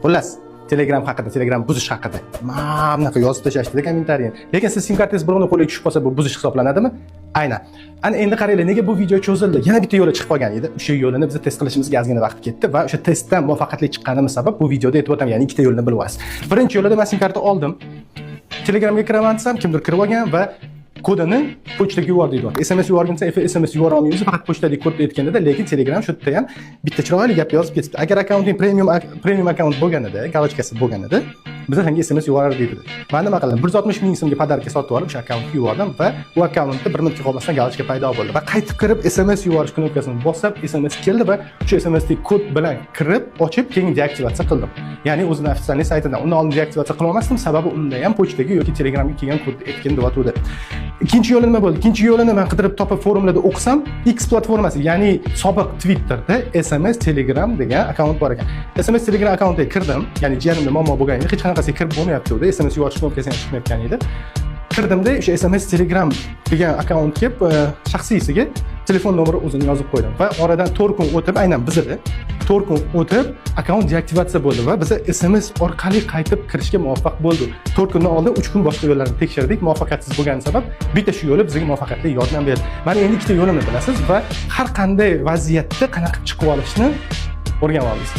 Xullas, Telegram haqida, Telegram buzish haqida mana bunaqa yozib tashlashdi kommentariyni. Lekin siz sim kartangiz birovni qo'liga tushib qolsa, bu buzish hisoblanadimi? Aynan. Ana endi qaranglar, nega bu video cho'zildi? Yana bitta yo'li chiqib qolgan edi. O'sha yo'lini biz test qilishimizga ozgina vaqt ketdi va o'sha testdan muvaffaqiyatli chiqqanimiz sabab bu videoda aytib o'taman, ya'ni ikkita yo'lni bilib olasiz. Birinchi yo'lida man sim karta oldim. Telegramga kiraman desam, kimdir kirib olgan va kodini pochtaga yubor deyapti. SMS yuborgin desa, SMS yubora olmaymiz, faqat pochtadagi kodni aytganida, lekin Telegram shu yerda ham bitta chiroyli gap yozib ketibdi. Agar akkaunting premium akkaunt bo'lganida, галочка si bo'lganida, biza senga SMS yuborardik dedi. Man nima qildim? 160 ming so'mga подарка sotib olib, o'sha akkauntga yubordim va u akkauntda bir minutga qolmasdan галочка paydo bo'ldi. Va qaytib kirib SMS yuborish knopkasini bosib, SMS keldi va o'sha SMSdagi kod bilan kirib, ochib, keyin deaktivatsiya qildim. Ya'ni o'zini официальный saytidan. Undan oldin deaktivatsiya qila olmasdim, sababi unda ham pochtaga yoki Telegramga kelgan kodni aytgin deyotgandi. Ikkinchi yo'li nima bo'ldi? Ikkinchi yo'lini man qidirib topib forumlarda o'qisam, X platformasi, ya'ni sobiq Twitterda SMS Telegram degan akkaunt bor ekan. SMS Telegram akkauntiga kirdim, ya'ni jiyanimda muammo bo'lgan edi, hech qanaqasiga kirib bo'lmayapti unda, SMS yuborish knopkasi ham chiqmayotgan edi. Kirdimda o'sha SMS Telegram degan akkauntga shaxsiysiga telefon nomeri o'zini yozib qo'ydim va oradan 4 kun o'tib, aynan bizada 4 kun o'tib akkaunt deaktivatsiya bo'ldi va biza SMS orqali qaytib kirishga muvaffaq bo'ldik. 4 kundan oldin 3 kun boshqa yo'llarni tekshirdik, muvaffaqiyatsiz bo'lgani sabab bitta shu yo'li bizga muvaffaqiyatli yordam berdi. Mana endi ikkita yo'lini bilasiz va har qanday vaziyatda qanaqa chiqib olishni o'rganib oldingiz.